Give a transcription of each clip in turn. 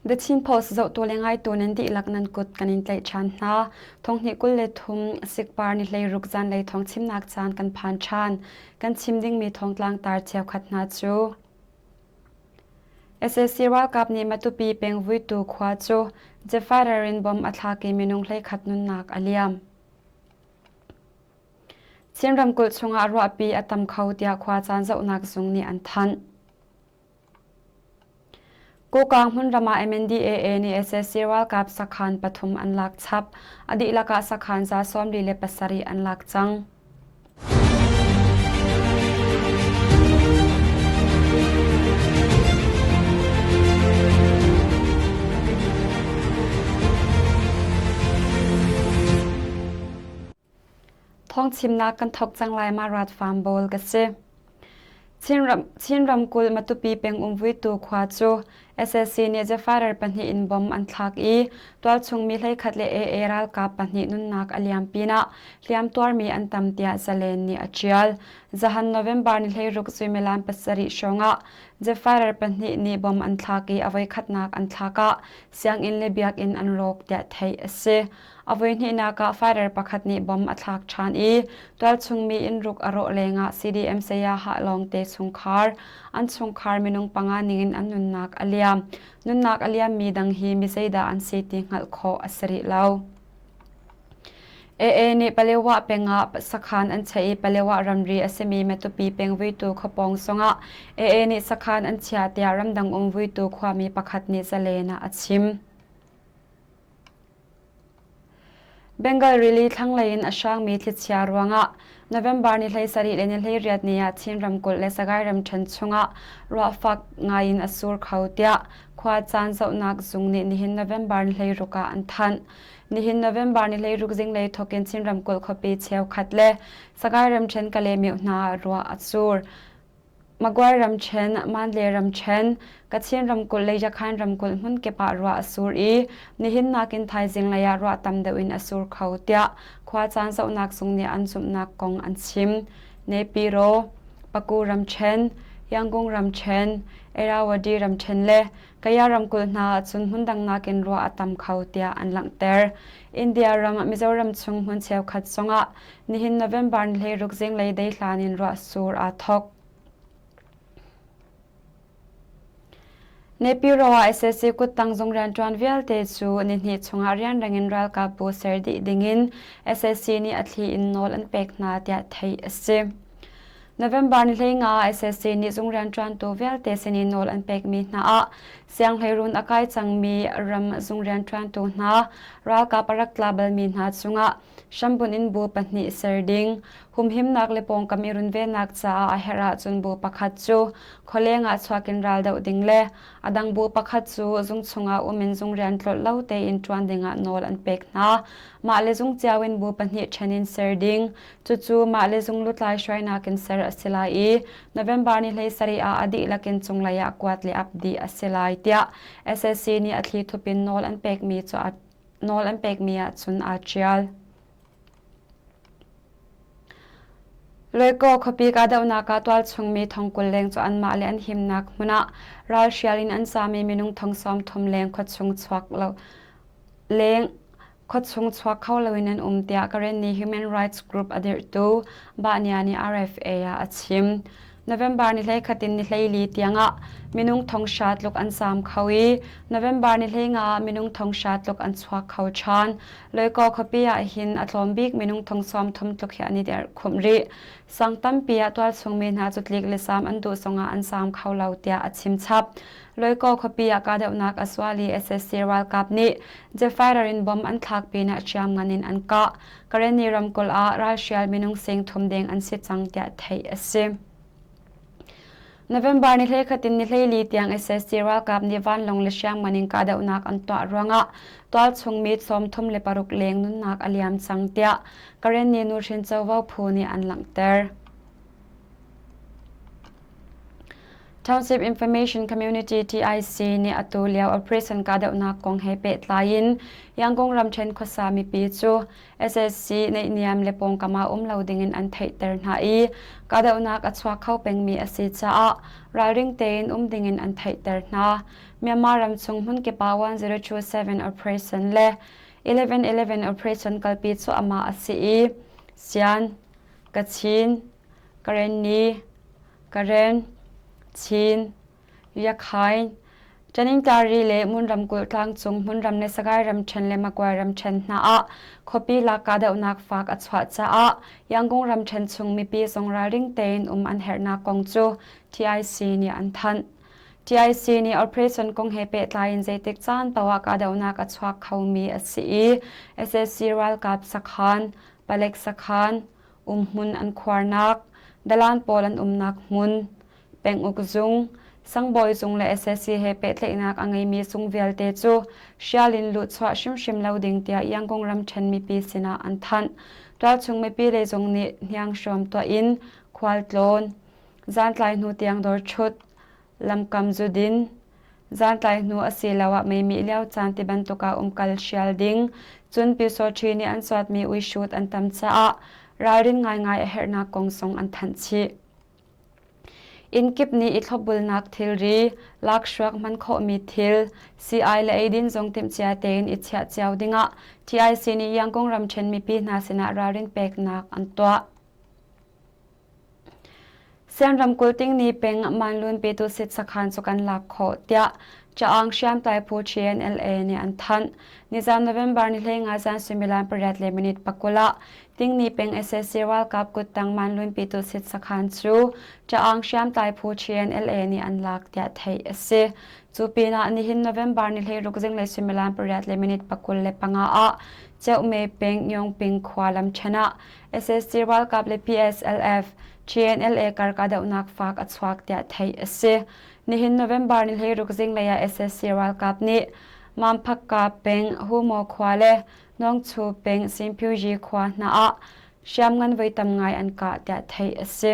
The Chin Post zohtu le ngaitu nan dihlak nan kut kan in tlaih ṭhan hna. Thonghnih 23 sikpar ni 16 zanlei thawng chimnak caan kan phan ṭhan. Kan chim dingmi thawngtlang tar cheukhat hna cu sac ralkap nih Matupi peng Vuitu khua cu Jefferer in bomb a thlak i minung 11 nunnak a liam. Chin ramkulh chungah ruahpi a tam kho tiah khua caan zohnak zung nih an thanh. Kokang hmunram ah MNDAA nih sac ralkap sakhan pathum an lak chap. A dihlak ah sakhan 47 an lak cang. Thawngchimnak kan thawk cang lai ma rat farm bawl ka si. Chin ramkulh Matupi pengum Vuitu khua cu sac nih Jefferer pahnih in bomb an thlak i tualchung mi 11 le AA ralkap pahnih nunnak a liam pinah hliamtuarmi an tam tiah Zalen nih a ṭial. Zahan November ni 16 suimilam pasarih hrawngah Jefferer pahnih nih bomb an thlak i a voikhatnak an thlak ah sianginn le biakinn an rawk tiah theih a si. A voihnihnak ah fighter pakhat nih bomb a thlak ṭhan i tualchung mi innruk a rawh lengah CDM saya Hah Lawngte chungkhar an chungkhar minung panga ningin an nunnak a liam. Nunnak a liammi dang hi mi zeidah an si ti hngalh khawh a si rih lo. AA nih Palewa peng ah sakhan an chiah i Palewa ramri a simi Matupi peng vuitu khuapawng zongah AA nih sakhan an chiah tiah ramdang um vuitu khuami pakhat nih Zalen ah a chim. Bengal rili thlanglei in a hrangmi thlichia ruangah November ni 17 le ni 18 ni ah Chin ramkulh le Sagaing ramṭhen chungah ruah fak ngaiin a sur kho tiah khua caan zohnak zung nih nihin November ni 16 ah an thanh. Nihin November ni 16 zinglei thawkin Chin ramkulh khuapi cheukhat le Sagaing ramṭhen Kalaymyo hna ah ruah a sur. Magway ramṭhen, Mandalay ramṭhen, Kachin ramkulh le Yakhain ramkulh hmunkip ah ruah a sur i nihin nakin thaizing lei ah ruah tam deuh in a sur kho tiah khua caan zohnak zung nih an zumhnak kong an chim. Naypyidaw, Paku ramṭhen, Yangon ramṭhen, Irrawaddy ramṭhen le Kaya ramkulh hna ahcun hmundang nakin ruah a tam kho tiah an langhter. India ram Mizoram chung hmun cheukhat zongah Nihin November ni 16 zinglei dei hlan in ruahsur aa thawk. Nepiro ah sac kuttang zung rianṭuan vialte cu nihnih chungah rianrang in ralkap bu ser dih dingin sac nih a thli in nawl an pek hna tiah theih a si. November ni 15 ah sac nih zung rianṭuantu vialte sinin nawl an pekmi hna ah sianghleiruun a kai cangmi ram zung rianṭuantu hna ralkap a rak tla balmi hna cungah Hrambunh in bu pahnih ser ding, humhimnak le pawngkam i runvennak caah a herh ahcun bu pakhat cu khualeng ah chuak in raldoh ding le a dang bu pakhat cu zung chungah um in zung rian tlolh lo tein ṭuan dingah nawl an pek hna. Mah le zung cio in bu pahnih ṭhen in ser ding, cucu mah le zung lutlai hruainak in ser a si lai i November ni 17 ah a dihlak in cunglei ah kuat le ap dih a si lai tiah SSC nih a thlithup in nawl an pekmi cu a nawl an pekmi ahcun aa ṭial. Loikaw khuapi kahdohnak ah tualchungmi thong 20 leng cu anmah le an himnak hmun ah ralhrial in an sami minung thong 30 leng khuachung chuak lo leng khuachung chuak kho loin an um tiah Karenni Human Rights Group a dirhtu Bahnia nih RFA ah a chim. November ni 11 in ni 14 tiangah minung thonghra tluk an zaam kho i November ni 15 ah minung thonghra tluk an chuak kho ṭhan. Loikaw khuapi ah hin a tlawm bik minung thong 30 tluk hi an i derhkhumh rih. Sang tampi ah tualchung mi hna cu tlik le zaam an duh zongah an zaam kho lo tiah a chim chap. Loikaw khuapi ah kahdohnak a sual i sac ralkap nih jet fighter in bomb an thlak pinah hriamngan in an kah. Karenni ramkulh ah ralhrial minung sing thum deng an si cang tiah theih a si. November ni 11 in ni 14 tiang sac ralkap nih vanlawng le hriamngan in kahdohnak an tuah ruangah tualchung mi 36 leng nunnak a liam cang tiah Karenni nuhrin covo phu nih an langhter. Township Information Community TIC nih atu lio operation kahdohnak kong he pehtlai in Yangon ramṭhen khuasa mipi cu SSC naihniam le pawngkam ah um lo dingin an theihter hna i kahdohnak a chuak kho pengmi a si caah ralring tein um dingin an theihter hna. Myanmar ramchung hmunkip ah 1027 operation le 1111 operation kalpi cuahmah a si i Sian, Kachin, Karenni, Karen, Chin, Yakhain, Taningtari le Mun ramkulh tlangcung hmunram le Sagaing ramṭhen le Magway ramṭhen hna ah khuapi lak kahdohnak fak a chuah caah Yangon ramṭhen chung mipi zong ralring tein um an herhnak kong cu TIC nih an thanh. TIC nih operation kong he pehtlai in zeitik caan paoh ah kahdohnak a chuak khomi a si i SAC ralkap sakhan, palek sakhan, umhmun an khuarnak, dalaan pawl an umnak hmun, penguk zung, sangbawi zung le SAC he pehtlaihnak a ngeimi zung vialte cu hrial in luhchuah hrimhrim lo ding tiah Yangon ramṭhen mipi sinah an thanh. Tualchung mipi lei zong nih hnianghrawm tuah in khualtlawn, Zantlai hnu tiang dawr ṭhut, lamkam zudin, zantlai hnu asiloah meimih lio caan ti bantuk ah umkal hrial ding, cun pyusawṭhi nih an cuatmi uihrut an tam caah ralrin ngaingai a herhnak kong zong an thanh chih. Inn kip nih i thlopbulnak thilri, lakhruak hman khawhmi thil, sii-ai le eidin zong timhcia tein i chiah cio dingah TIC nih Yangon ramṭhen mipi hna sinah ralrin peknak an tuah. Sian ramkulh Tingni peng Manlun Pyitusit sakhan cu kan lak khawh tiah Caang hriamtlai phu TNLA nih an thanh. Nizan November ni 15 zan suimilam pariat le minute pakul ah Tingni peng sac ralkap kuttang Manlun Pyitusit sakhan cu Caang hriamtlai phu TNLA nih an lak tiah theih a si. Cu pinah nihin November ni 16 zinglei suimilam pariat le minute 25 ah Ceuhme peng Yongping khua lamṭhen ah SSC ralkap le PSLF, TNLA kar kahdohnak fak a chuak tiah theih a si. Nihin November ni 16 zinglei ah SSC ralkap nih Mamphakka peng Humo khua le Nawngchu peng Sinphyuji khua hna ah hriamngan voi tam ngai an kah tiah theih a si.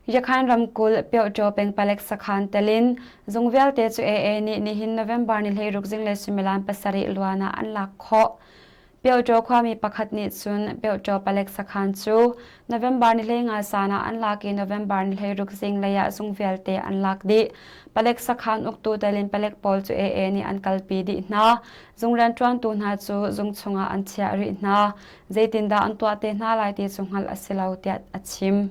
Yakhan ramkulh Pyohtaw peng palek sakhan telin zung vialte cu AA nih nihin November ni 16 zinglei suimilam pasarih luan ah an lak khawh. Pyohtaw khuami pakhat nih cun Pyohtaw palek sakhan cu November ni 15 zan ah an lak i November ni 16 zinglei ah zung vialte an lak dih. Palek sakhan uktu telin palek pawl cu AA nih an kalpi dih hna. Zung rianṭuantu hna cu zung chungah an chiah rih hna. Zeitindah an tuah te hna lai ti cu hngalh a si lo tiah a chim.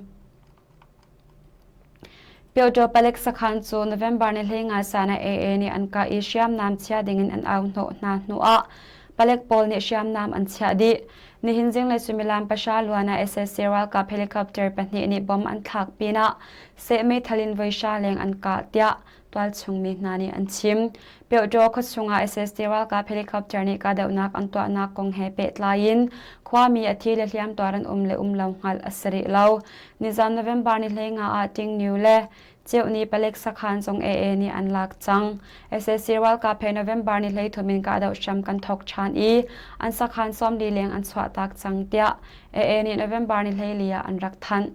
Pyoto palek sakhan cu November ni 15 san ah AA nih an kah i hriamnam chia dingin an au hnawh hna hnuah palek pawl nih hriamnam an chiah dih. Nihin zinglei suimilam pahra luan ah SAC ralkap helicopter pahnih nih bom an thlak pinah seh meithal in voi hra leng an kah tiah tualchung mi hna nih an chim. Pyohtaw khuachung ah SST ralkap helicopter nih kahdohnak an tuahnak kong he pehtlai in khuami a thi le hliamtuar an um le um lo hngalh a si rih lo. Nizan November ni 15 ah Tingniu le Ceuhni palek sakhan zong AA nih an lak cang. SSC ralkap he November ni 13 in kahdoh hram kan thawk ṭhan i an sakhan 40 leng an chuahtak cang tiah AA nih November ni 14 ah an rak thanh.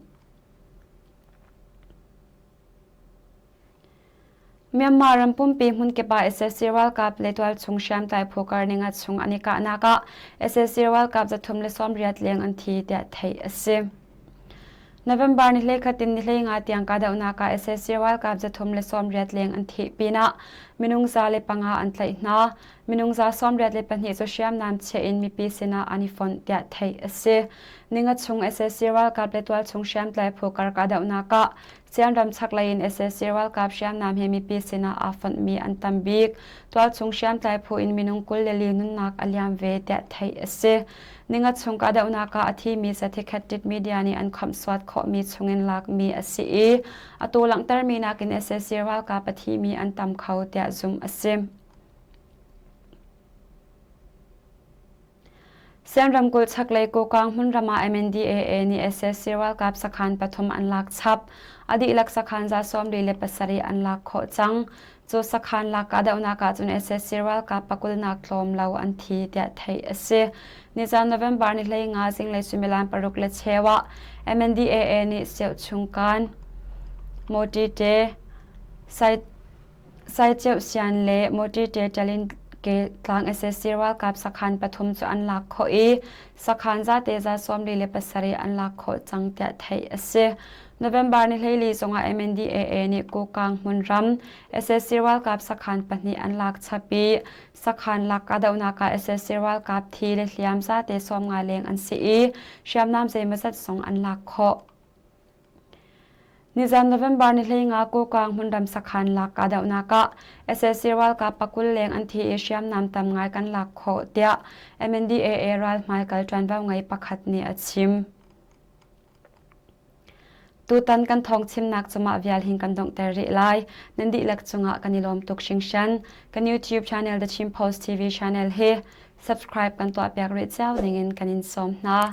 Myanmar ram pumpi hmunkip ah sac ralkap le tualchung hriamtlai phu karninga chung an i kahnak ah sac ralkap 380 leng an thi tiah theih a si. November ni 11 in ni 15 tiang kahdohnak ah sac ralkap 380 leng an thih pinah minung 105 an tlaih hna. Minung 94 cu hriamnam chiah in mipi sinah an i fonh tiah theih a si. Ninga chung sac ralkap le tualchung hriamtlai phu kar kahdohnak ah Sianram chaklei in sac ralkap hriamnam he mipi sinah aa fonhmi an tam bik. Tualchung hriamtlai phu in minung 24 nunnak a liam ve tiah theih a si. Ninga chung kahdohnak ah a thimi Sathikhet media nih an khamhsuat khawhmi chungin lakmi a si i atu langhtermi nakin sac ralkap a thimi an tam kho tiah zumh a si. Sian ramkulh chaklei Kokang hmunram ah MNDAA nih sac ralkap sakhan pathum an lak chap. A dihlak sakhan 47 an lak khawh cang. Cu sakhan lak kahdohnak ahcun sac ralkap pakulnak tlawm lo an thi tiah theih a si. Nizan November ni 15 zinglei suimilam paruk le cheu ah MNDAA nih Siauchungkan, Motite, Saiceuhsian le Motite Talin tlang sac ralkap sakhan pathum cu an lak khawh i sakhan zate za 47 an lak khawh cang tiah theih a si. November ni 14 zongah MNDAA nih Kokang hmunram sac ralkap sakhan pahnih an lak chap i sakhan lak kahdohnak ah sac ralkap thi le hliam zate 50 leng an si i hriamnam zeimawzat zong an lak khawh. Nizan November ni 15 Kokang hmunram sakhan lak kahdohnak ah sac ralkap pakul leng an thi i hriamnam tam ngai kan lak khawh tiah MNDAA ral hmaikal ṭuanvo ngei pakhat nih a chim. Tutan kan thawng chimnak cu mah vial hin kan donghter rih lai. Nan dihlak cungah kan i lawm tuk hringhran. Kan YouTube channel The Chin Post TV channel hi subscribe kan tuahpiak rih cio dingin kan in sawm hna.